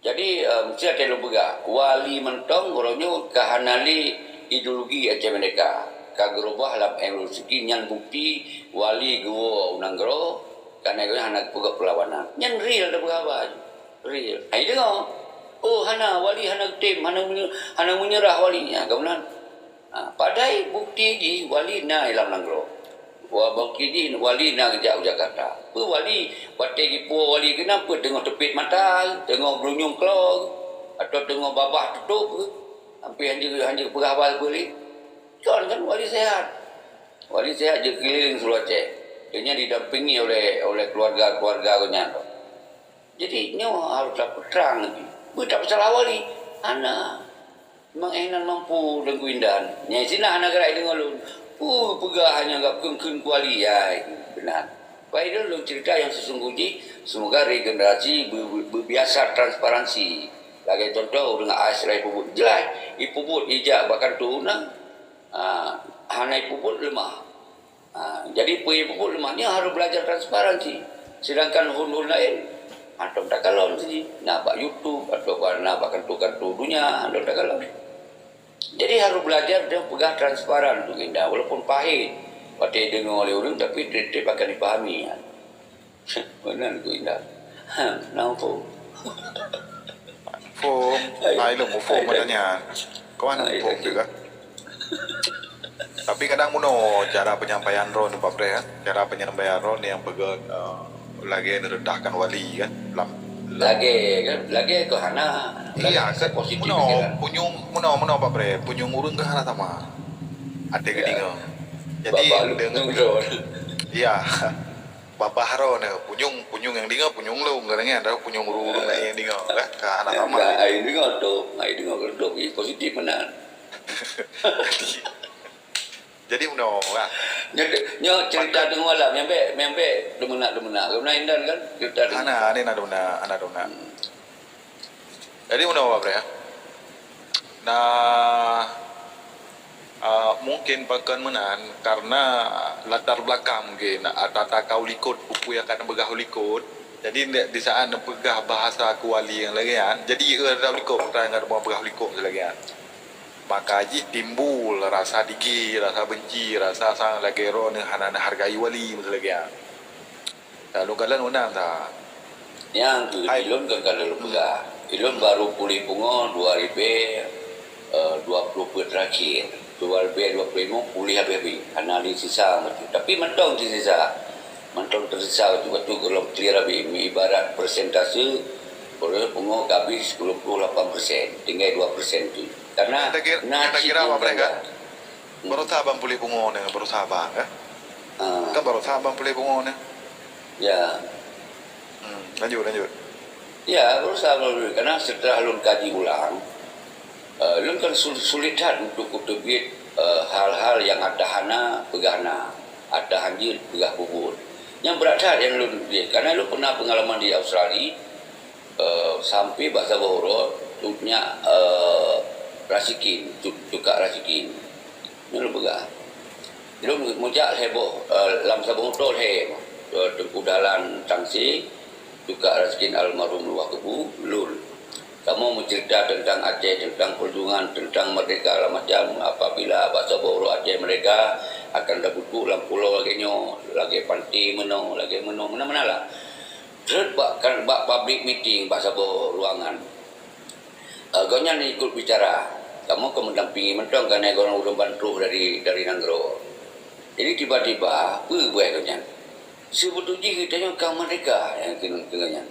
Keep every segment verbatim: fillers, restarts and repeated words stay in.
Jadi, eh, meusti até lôn peugah, wali mantong uroe nyoe ka hana lé ideologi Aceh Merdeka. Ka geurubah lam M L C nyan bukti wali geuwoe u nanggroe, karena gobnyan hana geupeugah peulawanan. Nyan real tapeugah haba nyoe. Real. Hai deungoe. Oh, hana, wali hana geutem, hana meunye-, hana meunyeurah wali. Nyan, gobnyan. Ha, padahai bukti jih wali na i lam nanggroe. Wa bukti jih wali na geujak u Jakarta. Peue wali, watée jipuwoe wali keunan peue teungoh teupet mata, teungoh geurunyueng kloe, atau teungoh babah tutôp, sampoe hanjeuet, hanjeuet peugah haba peue lé. Kon kan wali sehat. Wali sehat jeuet keulileng seuluruh Aceh. Gobnyan didampingi oleh, oleh keluarga-keluarga gobnyan. Jadi, nyoe harôh tapeutrang lagi. Peue tapeusalah wali? Hana. Memang eh nan mampu Teungku Indan. Nyang sinan hana geura deungoe lôn. Peue peugah nyan gab kheun-kheun kuali, ai, beunan. Pai lôn, lôn cerita nyang sesungguh jih, semoga regenerasi be-, be-, beubiasa transparansi. Lagée contoh, ureuëng A S lah ipubuet. Jeulaih, ipubuet ijak bak kantô na, ah, hana ipubuet leumah. Ha, jadi peue nyang peubuet leumah nyoe harôh beulajar transparansi. Sedangkan hon-hon laén, hantom takalon siji. Na bak YouTube atau ba-, na bak kantô-kantô donya, hantom takalon. Jadi harôh beulajar dan peugah transparan tu indah. Walaupun pahit, watée deungoe lé ureuëng, tapi treb-treb akan dipahami. Meunan ku indah. Ha, na muphom. Muphom. Hai. Ah, ilôn muphom hai, katanya. Kawan hai, muphom hai. Juga. Tapi kadang meunoe cara penyampaian droeneuh, Pak Preh, ya. Cara penyampaian droeneuh nyang peugah, eh, lagée neurendahkan wali, kan. Lam, lam lagée, kan? Lagée keu hana. Iya, lagée kan? Positif meunoe, pikiran. Punyueng, meunoe, meunoe, Pak Preh. Punyueng ureuëng keu hana sama. Ada ya. Kedengar. Jadi, babah lu dengan nonton. Iya. Babah droeneuh, punyueng, punyueng nyang deungoe, punyueng lôn, kadang nyan, punyueng ureuëng-ureuëng laén nyang deungoe, kan? Ka hana sama. Nah, ai deungoe tu, ai deungoe tu, ih, positif meunan. Jadi, jadi meunoe, kan? Nyoe, nyoe cerita teungoh malam, nyang bék, nyang bék deumeunak-deumeunak. Keu meunan Indan, kan? Cerita teungoh. Hana, hana deumeunak, hana deumeunak. Hmm. Jadi, meunoe, Pak Preh, ya. Nah, ah, mungkin pakon meunan, karena latar belakang mungkin, ata-ata ka u likot, peue-peue nyang ka neupeugah u likot. Jadi, di, di saat neupeugah bahasa keu wali nyang lagée nyan, jadi, eh, ata u likot, peue nyang ka neupeugah u likot lagée nyan. Maka jih timbul rasa degil, rasa benci, rasa sang lagée droeneuh hana neuhargai wali, lagée nyan. Lalu kalon undang tak? Nyang tu, hai. Ilôn kan ka lôn peugah. Ilôn baru puléh pungo dua ribèe, eh, dua puluh peuet terakhir. Dua ribèe dua puluh lima puléh habéh-habéh. Hana lé sisa macam tu. Tapi mantong teusisa. Mantong teusisa tu, tu golom clear habéh. Ibarat persentase, boleh pungo ka habéh sepuluh puluh lapan persen. Tinggai dua persen tu. Karena kita kira, na kita cit kira nyang apa mereka? Gangga. Hmm. Barosa ban puléh pungo nyoe, barosa ban, kan? Ah. Kan barosa ban puléh pungo nyoe. Ya. Hmm, lanjut, lanjut. Ya, barosa ban puléh. Karena setelah lôn kaji ulang, eh, lôn kan sul-, sulit that untuk kuteubiet, eh, hal-hal nyang ata hana peugah na, ata hanjeuet peugah peubuet. Nyang brat that nyang lôn, karena lôn pernah pengalaman di Australia, eh, sampoe bak saboh uroe, tu nyak, eh, Rasikin, cu-, cuka Rasikin. Nyoe lôn peugah. Lôn meujak lhèe boh, eh, lam saboh moto lhèe, eh, Teungku Dahlan Tangse, cuka Rasikin almarhum Luwah Kebu, lôn. Kamoe meucerita teuntang Aceh, teuntang perjuangan, teuntang merdeka, segala macam. Apabila bak saboh uroe Aceh merdeka, akan tabutuh lam pulo lagèe nyoe, lagèe panté meunoe, lagèe meunoe, meunan-meunan lah. Trok bak, kan, bak public meeting bak saboh ruangan. Eh, gobnyan ikut bicara. Kamoe ka meudampingi mantong, karena gobnyan ureueng ban troh dari, dari nanggroe. Jadi tiba-tiba, peue buet gobnyan? Sibeutôi jih geutanyoe ka merdeka nyang keuneuk nyan.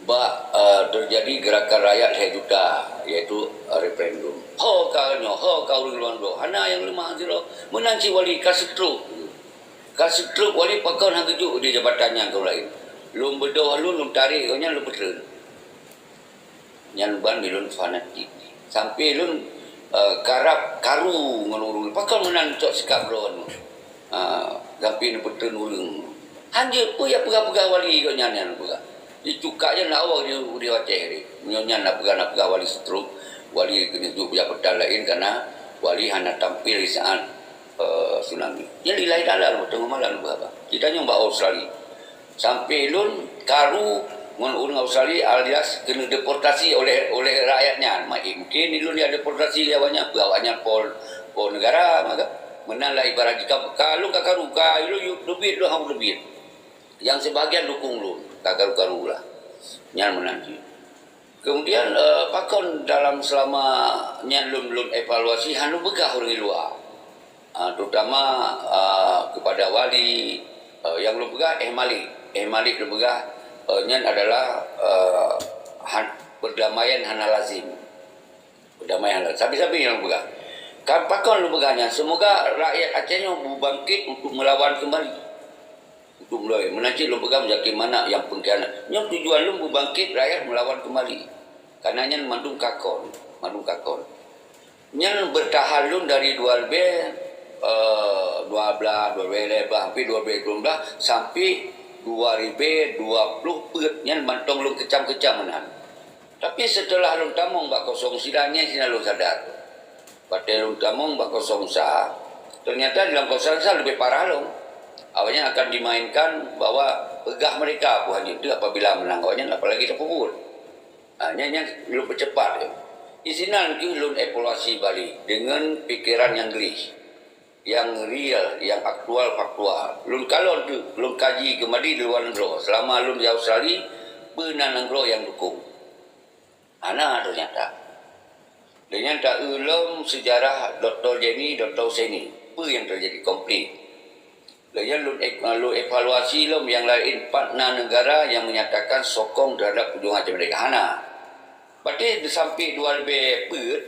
Bak, eh, terjadi gerakan rakyat lhèe juta, yaitu, eh, referendum. Ho ka nyoe, ho ka ureueng luwa nanggroe. Hana nyang leumah sidroe. Meunan cit wali ka stroke. Ka stroke wali pakon han geujok di jabatan nyan keu laén. Lôn beudôh lôn, lôn tarek gobnyan lôn peutreun. Nyan ban di lôn fanatik. Sampai lôn, eh, karab karu ngon ureueng. Pakon meunan cok sikap droeneuh. Ah, sampai neupeutreun ureueng. Hanjeuet peue nyang peugah-peugah wali gobnyan nyan peugah. Di cuka nyan na awak di, di Aceh ni. Meunyoe nyan na peugah, na peugah wali stroke, wali keuneuk jok jabatan laén karena wali hana tampil di saat eh, tsunami. Nyan lillahi ta'ala lôn teungoh malam lôn peugah. Geutanyoe bak Australia. Sampai lôn karu Ngon ureuëng Australia alias keuneuk deportasi oleh oleh rakyat nyan. Ma-, eh, mungkin ilôn ya deportasi lé awaknyan, peue awaknyan po, po negara, maka meunan lah ibarat jih ka, ka lôn ka karu, ka ilôn yue teubiet lôn hana teubiet. Nyang sibagian dukung lôn, ka karu-karu lah. Nyan meunan jih. Kemudian, eh, pakon dalam selama nyan lôn, lôn evaluasi, hana lôn peugah ureuëng luwa. Ah, terutama, ah, kepada wali, eh, nyang lôn peugah, eh, Malik. Eh, Malik lôn peugah, eh, nyan adalah, eh, han-, perdamaian hana lazim. Perdamaian hana lazim. Sabe-sabe nyang lôn peugah. Ka-, pakon lôn peugah nyan, semoga rakyat Aceh nyoe beubangkit untuk melawan kembali. Untuk mulai, meunan cit lôn peugah Muzakir Manaf nyang pengkhianat. Nyoe tujuan lôn beubangkit rakyat melawan kembali. Karena nyan mandum ka kon, mandum ka kon. Nyan bertahan lôn dari dua ribèe, eh, dua belas, dua ribèe lima belas, sampai dua ribèe dua puluh sembilan belas, sampai dua ribèe dua puluh peuet nyan mantong lôn kecam-kecam meunan. Tapi setelah lôn tamong bak kosong sira nyan sinan lôn sadar. Watèe lôn tamong bak kosong sa, ternyata di dalam kosong sa lebih parah lom. Awaknyan akan dimainkan bahwa peugah mereka peue hanjeuet teuk apabila meunang awaknyan, apalagi tapeubuet. Ha, nyan, nyan lôn peucepat. Di sinan kheueh lôn evaluasi balik deungon pikeran nyang gleh, nyang real, nyang aktual, faktual. Lôn kalon teuk, lôn kaji keumbali di luwa nanggroe. Selama lôn di Australia, peue na nanggroe nyang dukung? Hana, ternyata. Lheueh nyan taeu lom seujarah Doktor Jenny, Doktor Husaini. Peue nyang teujadi? Konflik. Lheueh nyan lôn ek-, lôn evaluasi lom nyang laén, pat na neugara nyang menyatakan sokong terhadap perjuangan Aceh Merdeka? Hana. Berarti sampai dua ribèe peuet,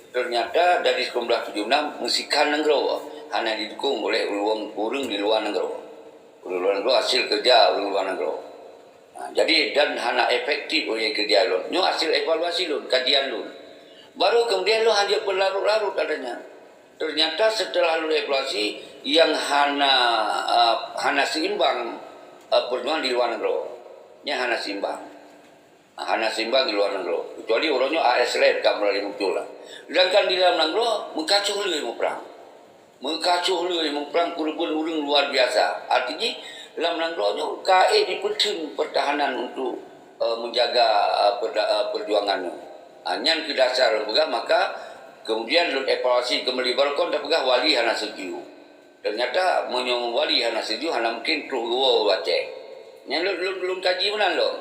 ternyata dari sembilan belas tujuh enam meusikan nanggroe hana didukung oleh ureuëng, ureuëng di luwa nanggroe. Ureuëng luwa nanggroe hasil kerja ureuëng luwa nanggroe. Ha, jadi dan hana efektif ureuëng nyang keureuja lôn. Nyoe hasil evaluasi lôn, kajian lôn. Baru kemudian lôn hanjeuet beularot-larot adanya. Ternyata setelah lôn evaluasi, nyang hana, eh, hana seimbang, eh, perjuangan di luwa nanggroe. Nyan hana seimbang. Hana seimbang di luwa nanggroe. Kecuali uroe nyoe A S L F ka mulai muncul lah. Sedangkan di dalam nanggroe, meukacoh le muprang. Meukacoh le muprang, keureubeuen ureuëng luar biasa. Arti jih, lam nanggroe nyoe ka ék jipeutheun pertahanan untuk, eh, menjaga, eh, perda-, eh, perjuangan nyoe. Ah, nyan keu dasar lôn peugah, maka kemudian lôn evaluasi keumbali. Baru kon tapeugah wali hana setuju. Ternyata meunyoe wali hana setuju, hana mungkin troh geuwoe u Aceh. Nyan lôn, lôn, lôn kaji meunan lom.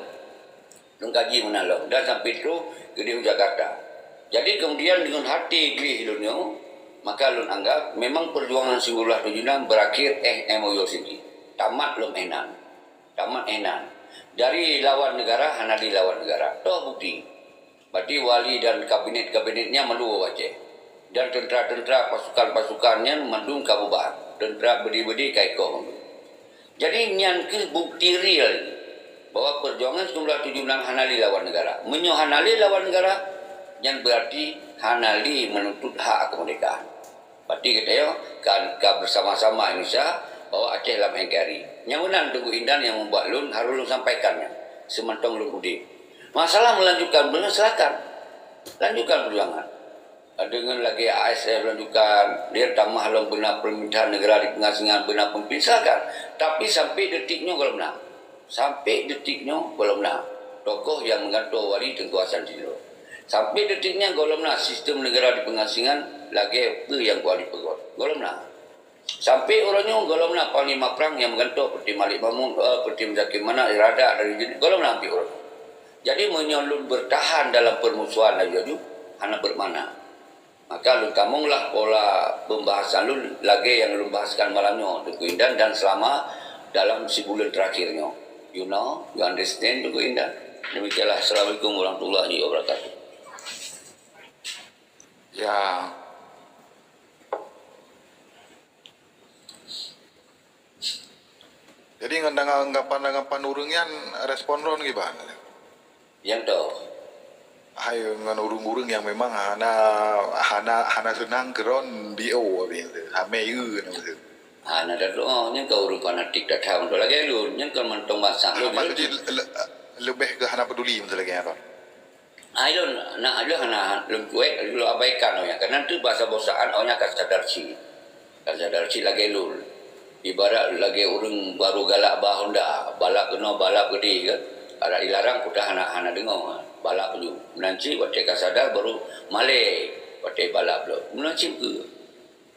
Lôn kaji meunan lom dan sampai troh keudeh u Jakarta. Jadi kemudian deungon haté gleh lôn nyoe, maka lôn anggap memang perjuangan sembilan belas tujuh enam berakhir eh M O U sini. Tamat lom eh nan. Tamat eh nan. Dari lawan negara hana di lawan negara. Toh bukti. Berarti wali dan kabinet-kabinet nyan meulue u Aceh. Dan tentera-tentera pasukan-pasukan nyan mandum ka bubar. Tentera beudi-beudi ka ikoh mandum. Jadi nyan kheueh bukti real bahwa perjuangan sembilan belas tujuh enam hana lé lawan negara. Meunyoe hana lé lawan negara, nyan berarti hana lé menuntut hak kemerdekaan. Berarti geutanyoe ka, ka bersama-sama Indonesia bahwa Aceh lam N K R I. Nyang meunan Teungku Indan nyang membuat lôn harus lôn sampaikan nyan. Seumantong lôn udeb. Masalah melanjutkan, beuna silakan. Lanjutkan perjuangan. Deungon lagèe A S F lanjutkan, dia tamah lom beuna pemerintahan negara di pengasingan, beuna pemimpin, silakan. Tapi sampai detik nyoe gohlom na. Sampai detik nyoe gohlom na. Tokoh nyang meugantoe wali Teungku Hasan Tindro. Sampai detik nyoe gohlom na sistem negara di pengasingan lagèe peue nyang wali peugah. Gohlom na. Sampai uroe nyoe gohlom na panglima prang nyang meugantoe seperti Malik Mahmud, eh, seperti Muzakir Manaf, Irada dari jeunèh, gohlom na sampai uroe nyoe. Jadi meunyoe lôn bertahan dalam permusuhan laju-laju, hana bermakna. Maka lôn tamonglah pola pembahasan lôn lagèe nyang lôn bahaskan malam nyoe, Teungku Indan, dan selama dalam sibuleuen terakhir nyoe. You know, you understand, Teungku Indan? Demikianlah. Assalamualaikum warahmatullahi wabarakatuh. Ya. Jadi ngon tanggapan-tanggapan ureuëng nyan respon droen kiban? Nyang toh. Hai ngon ureuëng-ureuëng nyang memang hana, hana, hana seunang keu droen B O abéh nyan. Hamé eu nyan. Hana tadoe, nyan ka ureuëng fanatik that-that mantong lagèe lôn, nyan ka mantong bansa lôn. Maksud jih le-, le-, leubeh keu hana peduli mantong lagèe nyan. Hai lôn, na lôn hana lôn kuet, lôn abaikan awaknyan. Karena tu basa bosaan awaknyan ka sadar cit. Ka sadar cit lagèe lôn. Ibarat lagèe ureuëng baru galak ba Honda, balap keunoe, balap keudeh kan. Adak dilarang peugah hana, hana deungoe, balap laju. Meunan cit watèe ka sadar baru malèe watèe balap lom. Meunan cit keuh.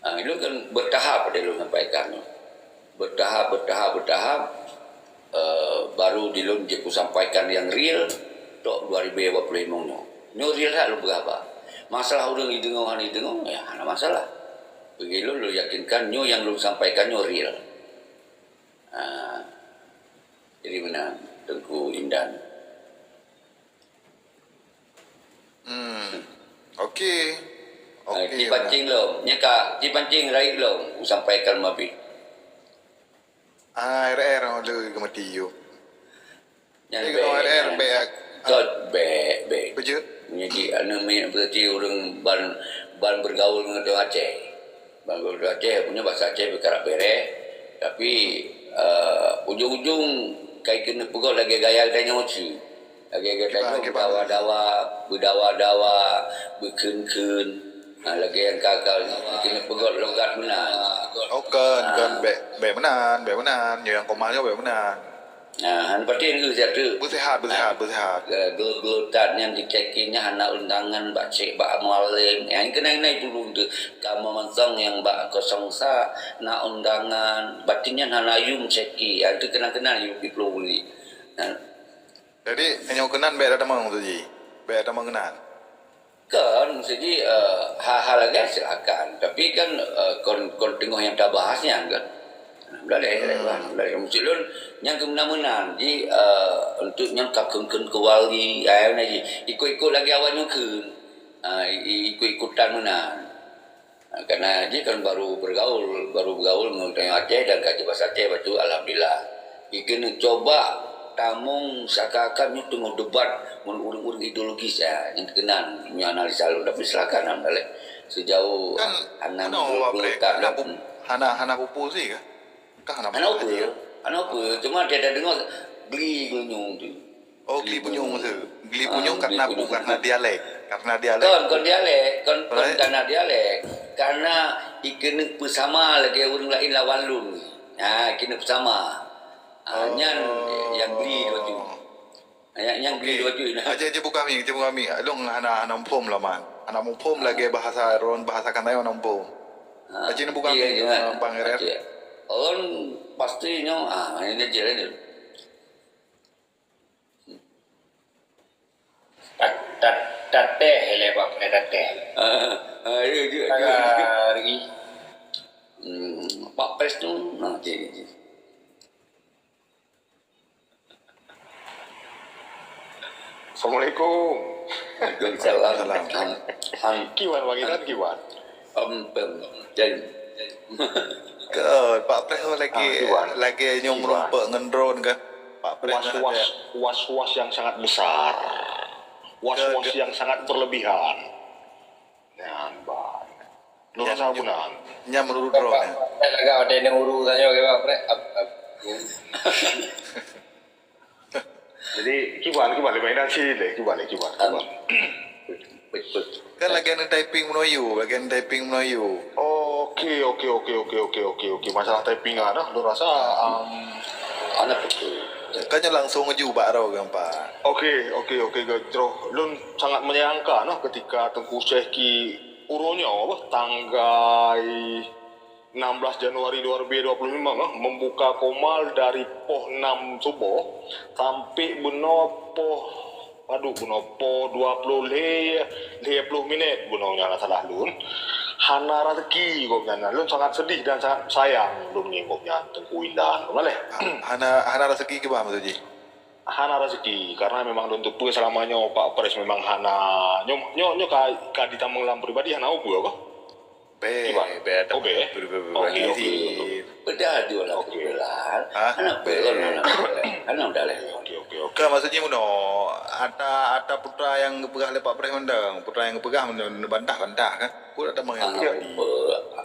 Ha, ilôn kan bertahap watèe lôn sampaikan nyoe. Bertahap, bertahap, bertahap, eh, baru di lôn jeuet kusampaikan nyang real tok dua ribu dua puluh lima nyoe. Nyoe real that lôn peugah haba. Masalah ureueng jideungoe hana jideungoe, ya hana masalah. Bagi lôn, lôn yakinkan nyoe nyang lôn sampaikan nyoe real. Ha. Jadi meunan, Teungku Indan. Hmm. Okey. Ah, Okey. Ci pancing lom. Nya ka, ci pancing rayeuk lom. Kusampaikan mabit. Ah, R R lé geumeuti yuk. Nyan Jadi bèk. kalau R R bèk. Tot bèk, bèk. Beujeuet. Nyan cit aneuk miet berarti ureueng ban, ban bergaul ngon ureueng Aceh. Ban bergaul Aceh, punya bahasa Aceh beukarap bereh. Tapi, eh, ujong-ujong kai keuneuk peugöt lagèe gaya geutanyoe cit. Lagèe geutanyoe beudawa-dawa, beudawa-dawa, beukheun-kheun. Ha, lagèe nyang ka, ka keuneuk peugöt logat meunan. Oh, kon, kon, bèk, bèk meunan, bèk meunan. Nyoe nyang koma nyoe bèk meunan. Ha, han patéh keu siat tu. Beuseuhat, beuseuhat, beuseuhat. Eh, geu-, geu-, that nyan dicek nyan hana undangan bak cek bak mualem. Nyang keunan-keunan ipulung tu. Kamoe mantong nyang bak kosong sa na undangan. Berarti nyan hana yum cek. Nyang tu keunan-keunan yum ipulung beli. Ha. Jadi, nyoe keunan bèk tatamong tu ji. Bèk tatamong keunan. Kan, maksud jih, eh, hal-hal lagèe silakan. Tapi kan, eh, kon, kon teungoh nyang tabahas nyan kan. Nah, beulagèe, hmm. Beulagèe. Maksud lôn, nyang keu meunan-meunan. Ji, eh, untuk nyang ka kheun-kheun keu wali, eh, meunan ji. Ikot-ikot lagèe awak nyoe kheun. Ah, i-, i-, ikot-ikotan meunan. Ha, karena jih kan baru bergaul, baru bergaul ngon ureueng Aceh dan kaji bahasa Aceh, lepas tu alhamdulillah. Ikeuneuk coba tamong seakan-akan nyoe teungoh debat ngon ureueng-ureueng ideologis, ya, nyang keunan nyoe analisa lôn. Tapi silakan, alhamdulillah. Sejauh Kan, hana no, meuduek-duek Pak, hana tak pu-, hana, hana peue-peue sih kah? Kah hana Hana peue-peue peue, sih? Hana peue. Cuma dia dah dengar geli ngon nyoe tu. Oh, geli punyueng tu. Geli Ah, punyueng karena geli peue? punyueng. Karena dialek. Karena dialek. Kon, kon dialek, kon, kon Alright. Karena dialek. Karena ikeuneuk peusama lagèe ureueng laén lawan lôn. Ha, ikeuneuk peusama. Ha, nyan nyang geli laju. Ha, nyang, nyang geli laju. Aja, aja buka mi, aja buka mi. Lôn hana, hana muphom lah, man. Hana muphom lagèe bahasa Ron, bahasa Kanai hana muphom. Ha, aja buka mi, iya. Bang R R. Aja. Orang pasti nyoe, ah, ini je lah. Tat-, tat-, tatéh lé Pak Preh, tatéh. Ah, ah, ya, ya, ya. Hari. Hmm, Pak Pres tu, nah, cik, cik. Assalamualaikum. Waalaikumsalam. Salam. Han, han, Kiwan, panggilan kiwan. Em, em, jadi. Ke, Pak Preh tu lagi, Ah, kiwan. Lagi nyueng Kiwan. Meureumpok ngon drone ke? Pak Preh tu Was-was, ada. Was-was yang sangat besar. Was-was Ke, ke. Yang sangat berlebihan. Nyan, bah. Lôn Nyan, rasa beuna. Nyan menurut drone ya. Lagak ada yang urus saja, Pak Preh. Ap-, ap-, Jadi, kiban, kiban, lima inang si leh, kiban, leh, kiban, kiban. Kan lagi ada typing menoyu, lagi ada typing menoyu. Oke, oke, oke, oke, oke, oke, oke. Masalah typing ah, nah, lôn rasa, um, Anak betul. Kan nyoe langsung ngeju bak roh gampang. Oke, oke, oke, geutroh. Lôn sangat menyayangkan noh ketika Tengku Syehki uroe nyoe, apa, tanggai enam belas Januari dua ribu dua puluh lima, noh, membuka Komal dari poh enam suboh sampai benoe poh, padub benoe poh dua puluh lhèe, lhèe ploh minit benoe nyan salah lôn. Hana raseuki gobnyan. Lôn sangat sedih dan sangat sayang lôn ngon gobnyan, Tengku Indan. Maleh. Hana, hana raseuki kiban maksud jih? Hana raseuki, karena memang lôn teupeue selama nyoe Pak Pres memang hana, nyoe, nyoe, nyoe ka, ka ditamong lam pribadi hana peue apa? Be, Kiban? be, Oh, be? pribadi. Oke, oke. Bedah dia lah. Oke. Bedah. Hah? Anak Be. betul anak. Anak dah leh. Oke, oke, oke. Ke maksud jih meunoe, ata, ata putra nyang geupeugah lé Pak Pres mantong, putra nyang geupeugah mantong, bantah-bantah kan? Pun ada mengenai Anak pribadi.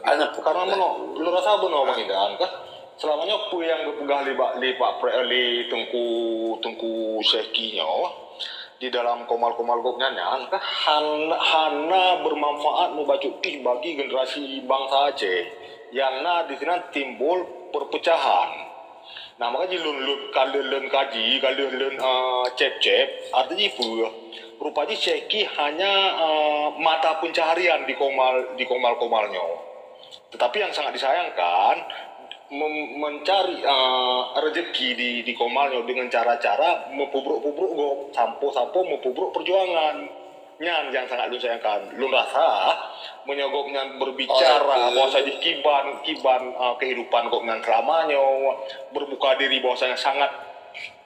Anak Karena meunoe, lôn rasa bunoe Bang Idan kah? Selama nyoe peue nyang geupeugah lé Pak, lé Pak Pre-, lé Tengku, Tengku Syehki nyoe di dalam komal-komal gobnyan nyan kah han-, hana bermanfaat mubacut pih bagi generasi bangsa Aceh. Nyang na di sinan timbul perpecahan. Nah, maka jih lôn, lôn, ka lheueh lôn kaji, ka lheueh lôn, eh, cep-cep, arti jih peue? Rupa jih Syehki hanya, eh, mata pencaharian di komal, di komal-komal nyoe. Tetapi yang sangat disayangkan, mem-, mencari, eh, rezeki di, di komal nyoe dengan cara-cara meupubrok-pubrok gob, sampoe-sampoe meupubrok perjuangan. Nyan nyang sangat lôn sayangkan. Lôn rasa, meunyoe gobnyan berbicara bahwasajih kiban, kiban, ah, kehidupan gobnyan selama nyoe, berbuka diri bahwasanya sangat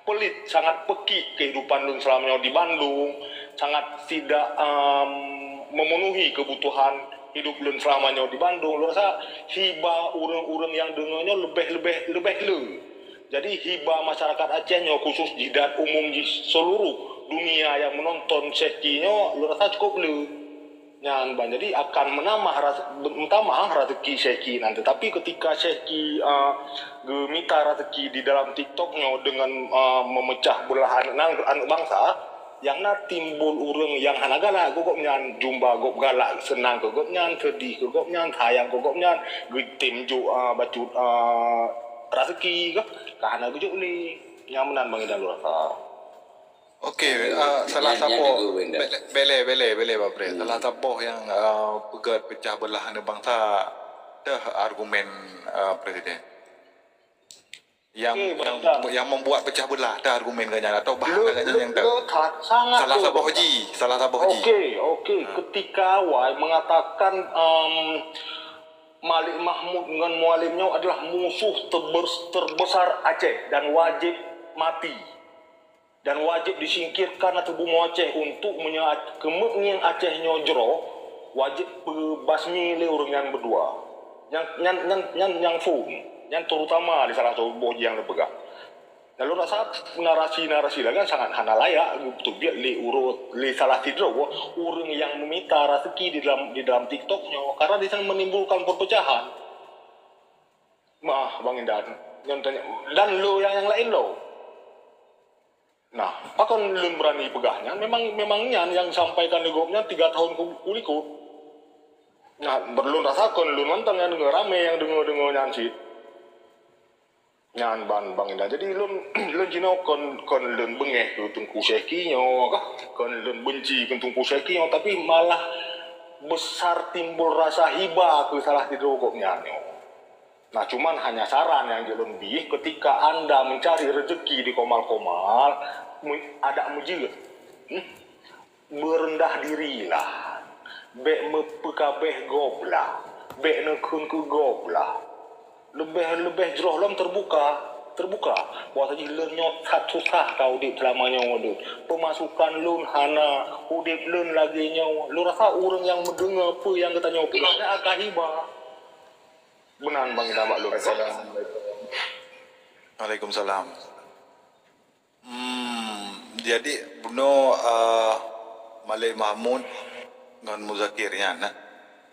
pelit, sangat pekik kehidupan lôn selama nyoe di Bandung, sangat tidak, em, memenuhi kebutuhan hidup lôn selama nyoe di Bandung. Lôn rasa hiba ureuëng-ureuëng nyang deungoe nyoe leubeh-leubeh, leubeh le. Jadi, hiba masyarakat Aceh nyoe khusus jih dan umum jih seluruh dunia yang menonton Syehki nyoe, lôn rasa cukup le. Nyan ban, jadi akan menambah ras-, meutamah rezeki Syehki nyan. Tetapi ketika Syehki, eh, geumita rezeki di dalam TikTok nyoe dengan, eh, memecah belah aneuk, aneuk bangsa, nyang na timbul ureuëng nyang hana galak keu gobnyan, jumba gob galak seunang keu gobnyan, seudeh keu gobnyan, sayang keu gobnyan, geutem jok, ah, bacut, ah, rezeki kah, ka hana geujok lé. Nyang meunan Bang Idan lôn rasa. Okey, ah, salah saboh. Bele, bele, bele, bele, Pak Pres. Salah saboh nyang, ah, peugét pecah belah aneuk bangsa, teuh argumen, ah, Presiden. Yang, yang, yang membuat pecah belah, ada argumen gobnyan atau bahan gobnyan nyang tahu? Salah saboh ji, salah saboh ji. Okey, okey. Ketika awai mengatakan, em, Malik Mahmud ngon Mualem nyoe adalah musuh terbes-, terbesar Aceh dan wajib mati. Dan wajib disingkirkan ateueh bumoe Aceh untuk meunyoe keumeungieng Aceh nyoe jroh, wajib peubasmi lé ureuëng nyan beudua. Nyan, nyan, nyan, nyan nyang phon, nyan terutama di salah saboh nyang lôn peugah. Lalu rasa narasi-narasi lagée sangat hana layak geuteubiet lé urut, lé salah sidroe ureuëng nyang meumita rezeki di dalam, di dalam TikTok nyoe, karena di sana menimbulkan perpecahan. Mah, Bang Indan, nyang tanya, dan lo nyang, nyang lain lo. Nah, pakon lôn beurani peugah nyan? Memang, memang nyan nyang sampaikan lé gobnyan tiga tahun ku-, kulikot. Nah, beurlôn rasa kon lôn mantong nyang deungoe, ramé nyang deungoe-deungoe nyan cit. Nyan ban Bang Indah. Jadi lôn, lôn jinoe kon, kon lôn beungéh keu Teungku Syehki nyoe kah? Kon lôn benci keu Teungku Syehki nyoe, tapi malah besar timbul rasa hiba keu salah sidroe gobnyan nyoe. Nah, cuman hanya saran nyang jeuet lôn bih, ketika anda mencari rezeki di komal-komal, mu-, adak meujeuet, hmm, beureundah dirilah. Bék meupeukabéh gob lah. Bék neukheun keu gob lah. Leubeh-leubeh jroh lom teubuka, teubuka. Bahwa jih lôn nyoe that susah ka udeb seulama nyoe, Dut. Peumasukan lôn hana, udeb lôn lagée nyoe. Lôn rasa ureuëng nyang meudeungoe peue nyang geutanyoe peugah nyan akan hiba. Meunan Bang Indah bak lôn. Assalamualaikum. Waalaikumsalam. Hmm, jadi bunoe, eh, Malik Mahmud ngon Muzakir nyan, nah.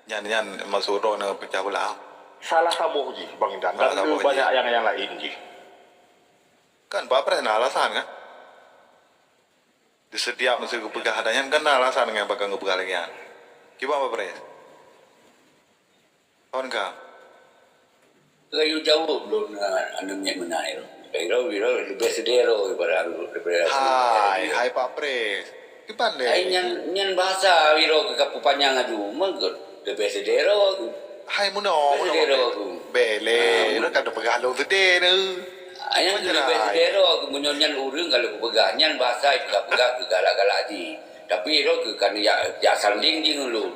Nyan, nyan maksud droeneuh pecah beulah. Salah saboh jih, Bang Indah. Dan banyak nyang, nyang laén jih. Kan Pak Pres na alasan kan? Di setiap masa geupeugah ada nyan kan na alasan ngon pakon geupeugah lagée nyan. Kiban Pak Pres? Kon ka? Rayu jaweueb lôn, ah, aneuk miet meunan. Rayu, rayu, leubeh seudeh droe daripada leubeh. Hai, hai Pak Pres. Kiban lé? Hai nyan, nyan bahasa biro ka peupanyang aju. Meukeue leubeh seudeh droe. Hai meunoe, leubeh seudeh droe. Bele, lôn ka teupeugah lôn seudeh neu. Nyan leubeh seudeh droe, meunyoe nyan ureuëng ka lheueh peugah, nyan bahasa ka peugah keu galak-galak jih. Tapi droe keu kan ya, ya sanding jih ngon lôn.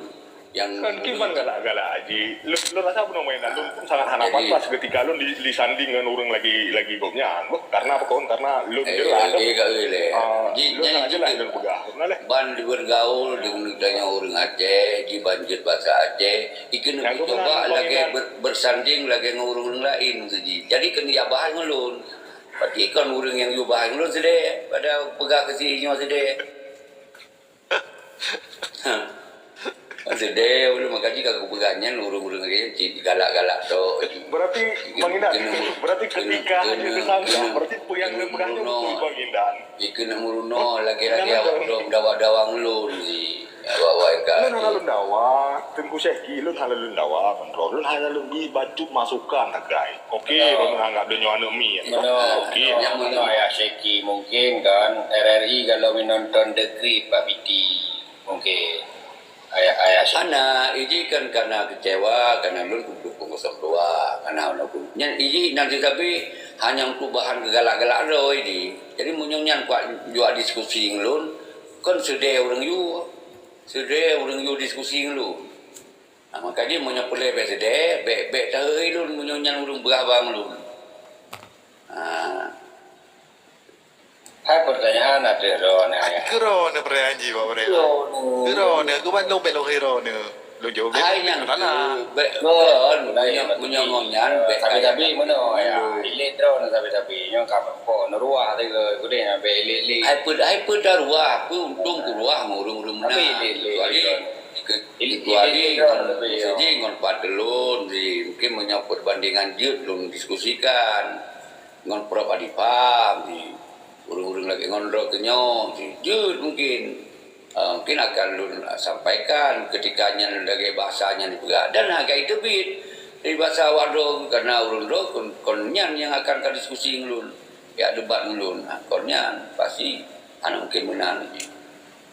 Nyang kon kiban galak-galak jih. Lôn, lôn rasa bunoe meunan, lôn pun sangat hana pantas ketika lôn di, disanding ngon ureuëng lagi, lagi gobnyan. Boh, karena apa kon? Karena lôn jelas. Lôn sangat jelas lôn peugah. Ban bergaul dengan ureuëng Aceh, jiban jeuet bahasa Aceh, ikeuneuk coba lagée ber-, bersanding lagée ngon ureuëng laén saji. Jadi keuneuk ya bahas ngon lôn. Berarti kon ureuëng nyang yue bahas ngon lôn seudeh, pada peugah keu si nyoe seudeh. Seudeh, ulôn maka jih ka kupeugah nyan ureuëng-ureuëng laén cit galak-galak tok. Berarti Bang Indan, berarti ketika hanya tersangka, berarti peue nyang geupeugah nyan beutôi Bang Indan. Ikeuneuk meurunoe lagée-lagée awak dong dawa-dawa ngon lôn jih. Awak-awak Lôn hana lôn dawa, Teungku Syehki, lôn hana lôn dawa, Bang Bro. Lôn hana lôn bri bacut masukan sagai. Oke, lôn anggap donya aneuk miet. Meunoe, oke. Nyang meunoe Ayah Syehki, mungkin kan R R I kalau menonton The Great bak B T, mungkin Ayah, Ayah Syehki. Hana, iji kan karena kecewa, karena lôn dukung kosong dua, karena lôn dukung. Nyan iji nanti tapi hanya untuk bahan keugalak-galak droe iji. Jadi meunyoe nyan kuat jua diskusi ngon lôn, kon seudeh ureueng yue. Seudeh ureueng yue diskusi ngon lôn. Ha, maka jih meunyoe peureulèe bèk seudeh, bèk, bèk taheueh lôn meunyoe nyan ureueng beurabang lôn. Ha. Hai pertanyaan ada droeneuh, ya. Keu droeneuh peurayaan jih, Pak Peurayaan. Keu droeneuh. Keu droeneuh, keu bandum bèk lôn keu droeneuh. Lôn jaweueb bèk. Hai nyang keu, bèk, kon, meunyoe, meunyoe ngon nyan, bèk. Tapi, tapi, meunyoe, ya. Ilèe droeneuh, tapi, tapi. Nyoe ka, kok, neuruah, tapi, keu, keu deh, bèk ilèe-lèe. Hai peu-, hai peu taruah, peu untông kuruah ngon ureueng-ureueng meunan. Tapi, ilèe-lèe, kecuali, ke-, kecuali ngon, ngon Pak Telon, di, mungkin meunyoe perbandingan jeuet lôn diskusikan ngon Prof Adipam, di, ureueng-ureueng lagèe ngon droe keunyoe, di, jeuet mungkin, eh, mungkin akan lôn sampaikan ketika nyan lagèe bahasa nyan dipeugah dan hargai teubiet dari bahasa awak droe, karena ureueng droe kon, kon nyan nyang akan ka diskusi ngon lôn, jak debat ngon lôn. Ha, kon nyan pasti hana mungkin meunan.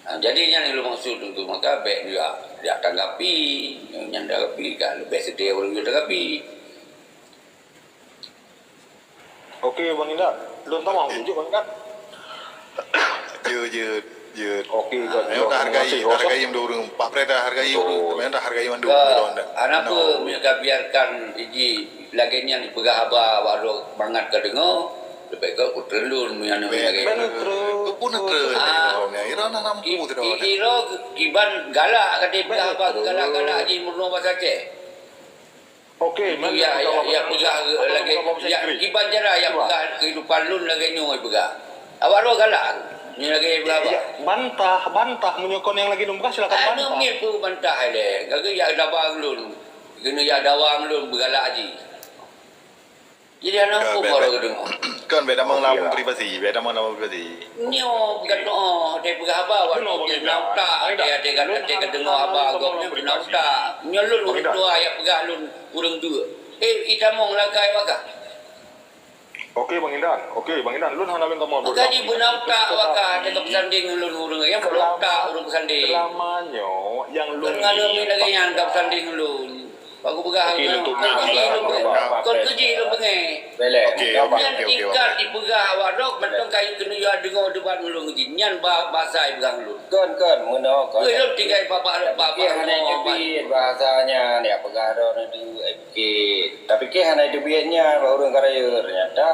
Ha, jadi nyan nyang lôn maksud tu, maka bèk jak, jak tanggapi, nyan tanggapi ka leubeh seudeh ureueng jeuet tanggapi. Oke, Bang Indan. Lôn tamong jeuet, Bang Indan. Jeuet, jeuet, jeuet. Oke, kan. Memang dah hargai, hargai mandum ureueng. Pak Pres dah hargai ureueng. Memang dah hargai mandum. Hana peue, meunyoe ka biarkan iji lagèe nyan dipeugah haba, baru mangat ka deungö. Leubeh gèt kutreun lôn meunyoe lagèe nyan. Keu pun treun. Ah, ira na nampu tu dah. Ira kiban galak ka dipeugah haba, galak-galak jih meurunoe basa Aceh. Oke, ya, ya, ya, peugah lagèe, ya, kiban cara ya peugah kehidupan lôn lagèe nyoe peugah. Awak roh galak, nyoe lagèe peugah. Ya, bantah, bantah, meunyoe kon nyang lagèe nyoe peugah, silakan bantah. Aneuk miet peue bantah ilèe, lagèe ya dawa lôn. Keuneuk ya dawa lôn beugalak jih. Jadi, hana huköm baru geudeungoe. Kan, bèk tamong lam privasi, bèk tamong lam privasi. Nyoe, bukan doa, dia peugah haba, awak nyoe na utak, dia, dia, dia, dia ka deungoe haba, gobnyan na utak. Nyoe lôn ureueng tuha, ya peugah lôn ureueng duek. Eh, itamong lakai wakah. Oke, Bang Indan. Oke, Bang Indan. Lôn hana lôn tamong. Maka di beuna utak wakah, dia ka peusanding lôn ureueng. Nyang beuna utak ureueng peusanding. Selama nyoe, nyang lôn. Ngalami lagèe nyan ka peusanding lôn. Aku peugah, oke, lôn tutup. Kon keuji lôn peugah. Kon keuji lôn peugah. Belek. Oke, oke, oke, oke. Nyan tingkat dipeugah awak droe, mantong kayu keuneuk ya deungoe debat ulôn keuji. Nyan ba-, basa ipeugah ulôn. Kon, kon, meunoe, kon. Weh, lôn tinggai babah, babah. Tapi hana teubiet bahasa nyan, ya peugah droe nyan tu, eh, oke. Tapi keu hana teubiet nyan, bak ureueng ka rayeuk, ternyata.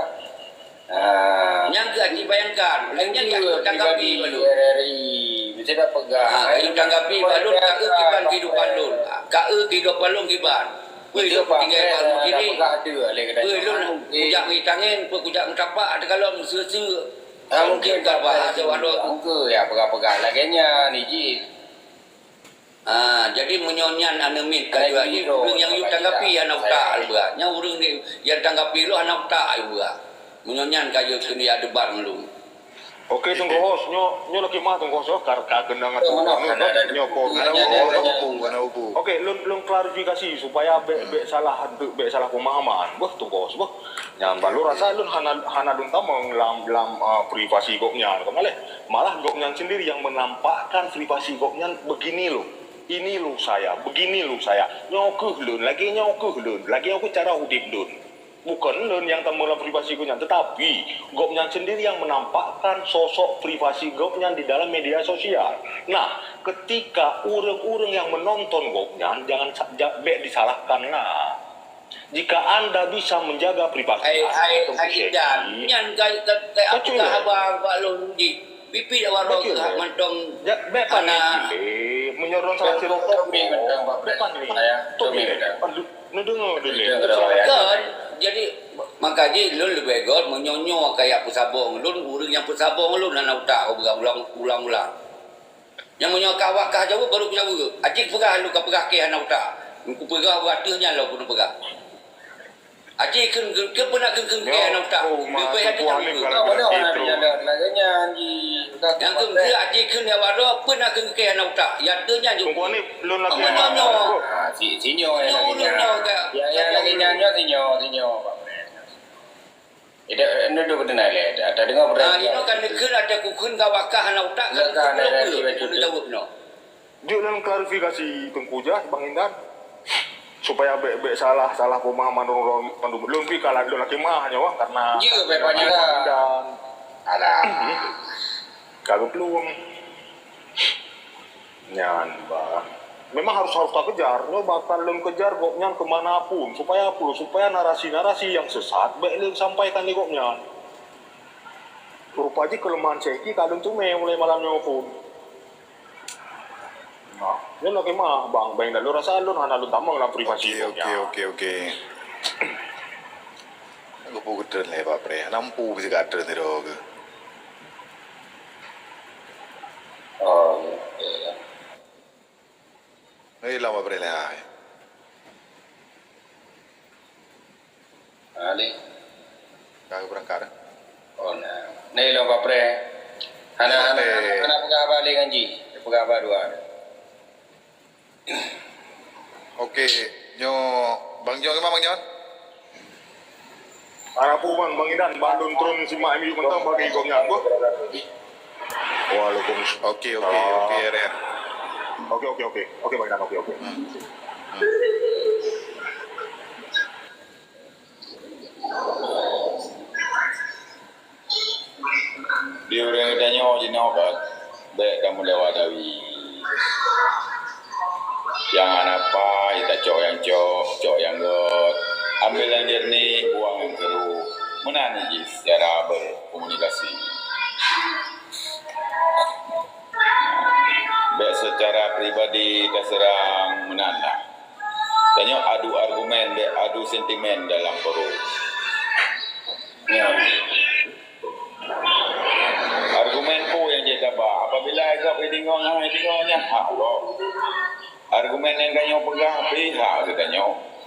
Ah. Nyang keuh aci bayangkan, nyang keuh aci tanggapi balu. R R I, mesti dah peugah. Ah, aci tanggapi balu, ka eu kiban kehidupan lôn. Ka eu kehidupan lôn kiban. Weh, lôn tinggai bak lôn kiri. Weh, lôn kujak meuitangen, kujak meutapak, teuka lôn meuseu-seu. Ah, mungkin ka bahasa wadoe. Mungkin ya peugah-peugah lagèe nyan, iji. Ah, jadi meunyoe nyan aneuk miet ka jua, ureueng nyang yue tanggapi hana utak lôn peugah. Nyang ureueng nyang tanggapi lôn hana utak lôn peugah. Meunyoe nyan ka jua keuneuk ya debat ngon lôn. Oke, Teungku Host, nyoe, nyoe lôn khidmah Teungku Host, ka, ka keunong atu. Nyoe po, hana ubu, hana ubu. Oke, lôn, lôn klarifikasi supaya bèk, bèk salah, bèk salah pemahaman. Beuh, Teungku Host, beuh. Nyan, bah lôn rasa lôn hana, hana lôn tamong lam, lam, ah, privasi gobnyan. Ka malèe. Malah gobnyan sendiri yang menampakkan privasi gobnyan begini loh. Ini loh saya, begini loh saya. Nyoe keuh lôn, lagèe nyoe keuh lôn, lagèe nyoe keuh cara udép lôn. Bukan lôn nyang tamong lam privasi gobnyan, tetapi gobnyan sendiri yang menampakkan sosok privasi gobnyan di dalam media sosial. Nah, ketika ureueng-ureueng yang menonton gobnyan, jangan sa-, ja-, bèk disalahkan lah. Jika anda bisa menjaga privasi anda, hai, hai, Teungku Syehki, nyan ka, ka, ka, ka haba bak lôn di pipi awak roh mantong. Bèk panik, meunyoe droe salah sidroe, bèk panik. Neudeungoe dulu. Kan, jadi, maka jih lôn leubeh göt, meunyoe nyoe ka jak peusabong lôn, ureueng nyang peusabong lôn hana utak, ulang-ulang. Nyang meunyoe ka wakah jaweueb, baru kujaweueb. Aci peugah lôn ka peugah keu hana utak. Kupeugah bak ateueh nyan lôn keuneuk peugah. Aji kheun, kheun, kheun peue na kheun, kheun keu hana utak. Leubeh hati tahu. Nyang kheun keu aji kheun ya baro peue na kheun keu hana utak. Ya teu nyan jok. Tunggu ni, lôn lagi. Apa nama nyoe? Ah, si, si nyoe yang lagi nyan. Yang, yang lagi nyan nyoe si nyoe, si nyoe, Pak Pres. Ida, enda duduk beuteunaik lé. Ada dengar berita. Ah, inoe kan kheun ada kukheun gawakah hana utak kan. Jok lôn klarifikasi Teungku Jah, Bang Indan. Supaya bèk, bèk salah, salah pemahaman ureueng-ureueng mandum. Lôn pih ka lôn lakèe meu'ah nyoe karena. Jeuet bèk banyak. Bang Indan. Alah. Ka geuplueng. Nyan, bah. Memang harus, harus takejar. Nyoe bakal lôn kejar gobnyan ke mana pun. Supaya apa? Supaya narasi-narasi yang sesat bèk lé sampaikan lé gobnyan. Rupa jih kelemahan Syekh Ki ka lôn teumé mulai malam nyoe pun. Nah, nyoe lagèe meu'ah, Bang. Bang, dak lôn rasa lôn hana lôn tamong lam privasi. Oke, oke, oke, oke. Aku pun keutreun lé, Pak Pre. Nampu bisi keutreun sidroe keuh. Oh, iya. Hei, lama beureulah. Ah, ni. Ka berangkat dah. Oh, nah. Ni lom Pak Pre. Hana, hana, hana peugah haba lé ngon jih. Peugah haba dua. Oke, nyoe Bang Jon, Bang Jon? Hana peue, Bang, Bang Indan, ban lôn tron simak M U mantong bagi gobnyan, boh. Waalaikumsalam. Oke, oke, oke, Ren. Oke, oke, oke. Oke, Bang Indan, oke, oke. Hmm. Hmm. Di ureueng tanyoe jinoe bèk, bèk tameulewa dawi. Nyang hana paih tacok nyang cok, cok nyang göt. Ambil nyang jernih, buang nyang keuruh. Meunan jih cara berkomunikasi. Bèk secara pribadi taseurang, meunan na. Tanyoe adu argumen, bèk adu sentimen dalam forum. Nyan. Argumen peue nyang jeuet taba? Apabila gob geudeungoe ngon geudeungoe nyan hak gob. Argumen nyang tanyoe peugah pih hak geutanyoe.